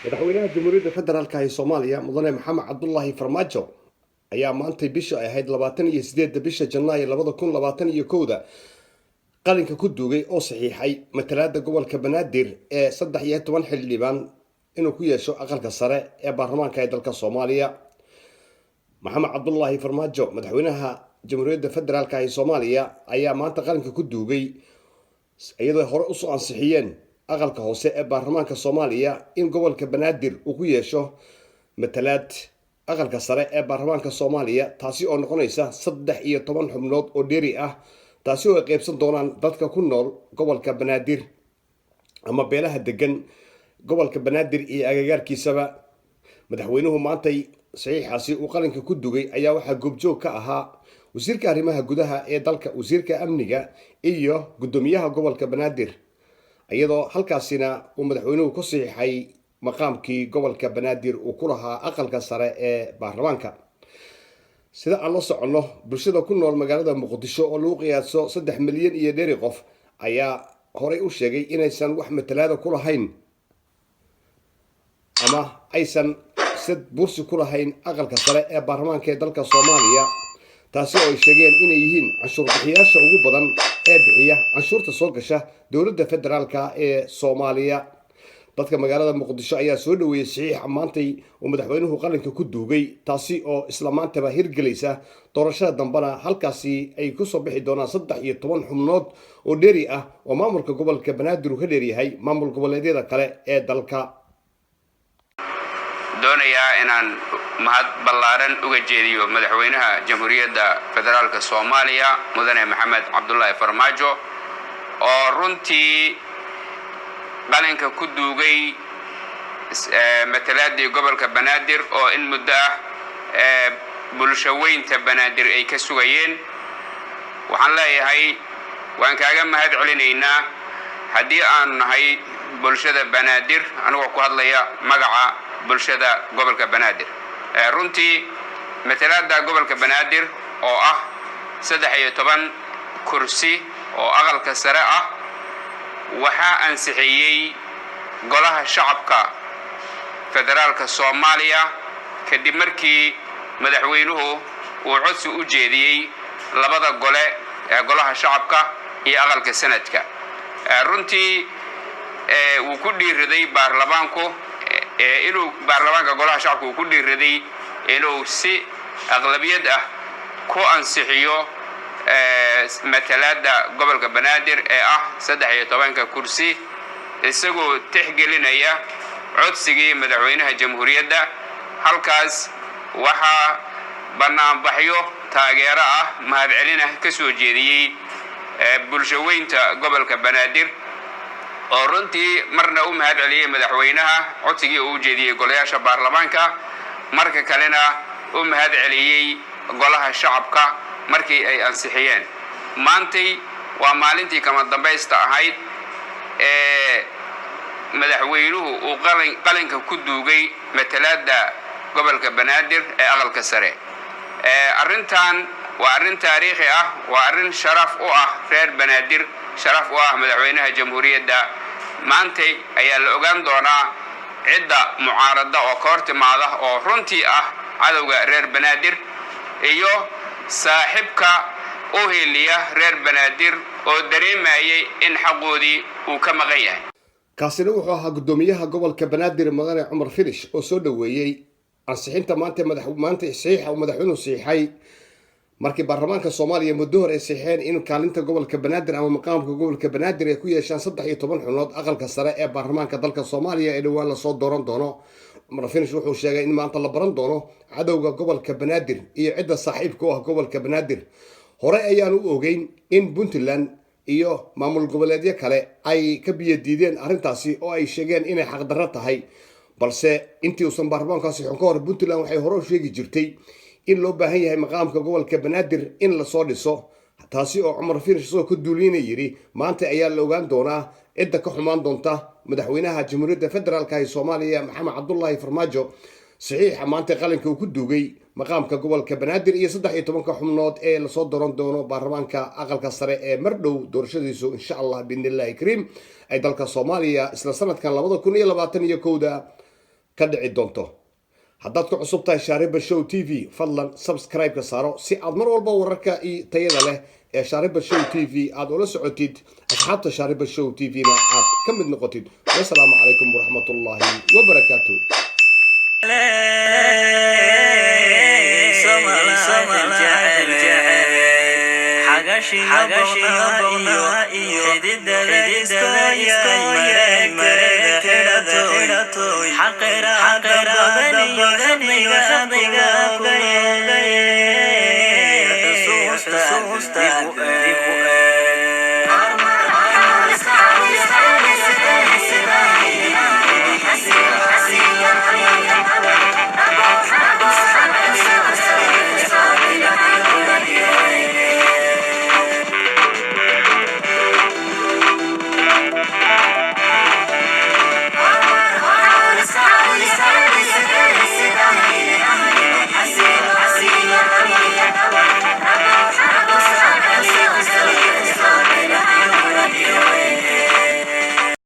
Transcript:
Madaxweynaha Jamhuuriyadda Federaalka ee Soomaaliya, Mudane Maxamed Cabdulaahi Farmaajo, ayaa maantay bisha ay ahayd 28-da bisha Janaayo 2021-da qalinka ku duugay oo saxiixay matalaada gobolka Banaadir ee 13 xildhibaan inuu ku yeesho aqalka sare ee baarlamaanka ee dalka Soomaaliya. Maxamed Cabdulaahi Farmaajo, madaxweynaha Jamhuuriyadda Federaalka ee Soomaaliya, ayaa maanta qalinka ku duugay, iyadoo hore usoo ansixiyeen aqalka hoose ee baarlamaanka Soomaaliya, in gobolka Banaadir uu ku yeesho matalaad aqalka sare ee baarlamaanka Soomaaliya, taasi oo noqonaysa 13 xubnood oo dheeri ah, taasi oo ay qaybsan doonaan dadka ku nool gobolka Banaadir ama beelaha degan gobolka Banaadir iyo agagaarkiisaba. Madaxweynuhu maantay saxiixaasi uu qalinka ku dugay ayaa waxaa goobjoog ka ahaa wasiirka arrimaha gudaha ee dalka, wasiirka amniga iyo guddoomiyaha gobolka Banaadir, iyadoo halkaasina uu madaxweynuhu ku saxiixay maqaamkii gobolka Banaadir uu ku lahaa aqalka sare ee baarlamaanka. Sida aan la soconno, bulshada ku nool magaalada Muqdisho oo lagu qiyaaso 3 milyan iyo dheeri qof ayaa horey u sheegay inaysan wax matalaada ku lahayn ama aysan sad bursi ku lahayn aqalka sare ee baarlamaanka ee dalka Soomaaliya, taasi oo ay sheegeen inay yihiin canshuur bixiyaasha ugu badan ee bixiya canshuurta soo gasha dowladda federaalka ee Soomaaliya. Dadka magaalada Muqdisho ayaa soo dhaweeyey saxiixa maantay uu madaxweynuhu qalinka ku duugay, taasi oo isla maantaba hirgelaysa, doorashada dambena halkaasi ay kusoo bixi doonaan 13 xubnood oo dheeri ah oo maamulka gobolka Banaadir uu ka dheeryahay maamul goboleedyada kale ee dalka. Doonayaa inaan mahad ballaaran uga jeediyo madaxweynaha Jamhuuriyadda Federaalka Soomaaliya, Mudane Maxamed Cabdulaahi Farmaajo, oo runtii qalinka ku duugay matalaadii gobolka Banaadir oo in muddo ah bulsho weynta Banaadir ay ka sugayeen. Waxaan leeyahay, waan kaaga mahad celinaynaa haddii aanu nahay bulshada Banaadir, anigoo ku hadlaya magaca bulshada gobolka Banaadir. Runtii matalaada gobolka Banaadir oo ah 13 kursi oo aqalka sare ah waxaa ansixiyey Golaha Shacabka Federaalka Soomaaliya, kadib markii madaxweynuhu uu codsi u jeediyey labada gole ee Golaha Shacabka iyo aqalka Sanadka. Runtii wuu ku dhiiraday baarlamaanku inuu baarlamaanka Golaha Shacabka uu ku dhiiraday inuu si aqlabiyad ah ku ansixiyo matalaada gobolka Banaadir ee ah 13-ka kursi, isagoo tixgelinaya codsigii madaxweynaha jamhuuriyadda. Halkaas waxaa bannaanbaxyo taageero ah, mahadcelin ah ka soo jeediyey bulsho weynta gobolka Banaadir, oo runtii marna u mahad celiyey madaxweynaha codsigii uu u jeediyey golayaasha baarlamaanka, marka kalena u mahad celiyey Golaha Shacabka markii ay ansixiyeen. Maantay waa maalintii kama dambaysta ahayd ee madaxweynuhu uu qalinka ku duugay matalaada gobolka Banaadir ee aqalka sare. Arrintan waa arrin taariikhi ah, waa arrin sharaf u ah reer Banaadir, sharaf u ah madaxweynaha jamhuuriyadda. Maantay ayaa la ogaan doonaa cidda mucaaradda oo ka hor timaada oo runtii ah cadowga reer Banaadir iyo saaxiibka u heliya reer Banaadir oo dareemayay in xaqoodii uu ka maqan yahay. Kaasina wuxuu ahaa guddoomiyaha gobolka Banaadir, Mudane Cumar Filish, oo soo dhaweeyey ansixinta maanta madax maanta saxiixa uu madaxweynuhu saxiixay, markii baarlamaanka Soomaaliya muddo hore ay saxiixeen in kaalinta gobolka Banaadir ama maqaamka gobolka Banaadir ay ku yeeshaan 13 xubnood aqalka sare ee baarlamaanka dalka Soomaaliya ee dhowaan lasoo dooran doono. Cumar Filish wuxuu sheegay in maanta la baran doono cadowga gobolka Banaadir iyo cidda saaxiibka u ah gobolka Banaadir. Hore ayaan u ogeyn in Puntland iyo maamul goboleedyo kale ay ka biyo diideen arrintaasi oo ay sheegeen inay xaqdarro tahay, balse intii uusan baarlamaankaasi xun ka hor, Puntland waxay hore u sheegi jirtay In loo baahan yahay maqaamka gobolka Banaadir in lasoo dhiso, taasi oo Cumar Finish isagoo ka duuliyana yidhi: "Maanta ayaa la ogaan doonaa cidda ka xumaan doonta madaxweynaha Jamhuuriyadda Federaalka ee Soomaaliya, Maxamed Cabdulaahi Farmaajo, saxiixa maanta qalinka uu ku duugay maqaamka gobolka Banaadir iyo 13-ka xubnood ee lasoo dooran doono baarlamaanka aqalka sare ee mar dhow doorashadiisu, insha Allah, biidnillahi kariim, ay dalka Soomaaliya isla sanadkan 2021-da ka dhici doonto." Haddaad ku cusub tahay Shaariba Show TV, fadlan subscribe-ka saaro si aad mar walba wararka iyo tayada leh ee Shaariba Show TV aad ula socotid, asxaabta Shaariba Show TV-na aad ka mid noqotid. Wasalaamu calaykum waraxmatullaahi wabarakaatu. Xagashiyo xididada iskooyay mareegta xidhatoy xaqiraada badan iyo xadniga kuogaye xusuusta dib u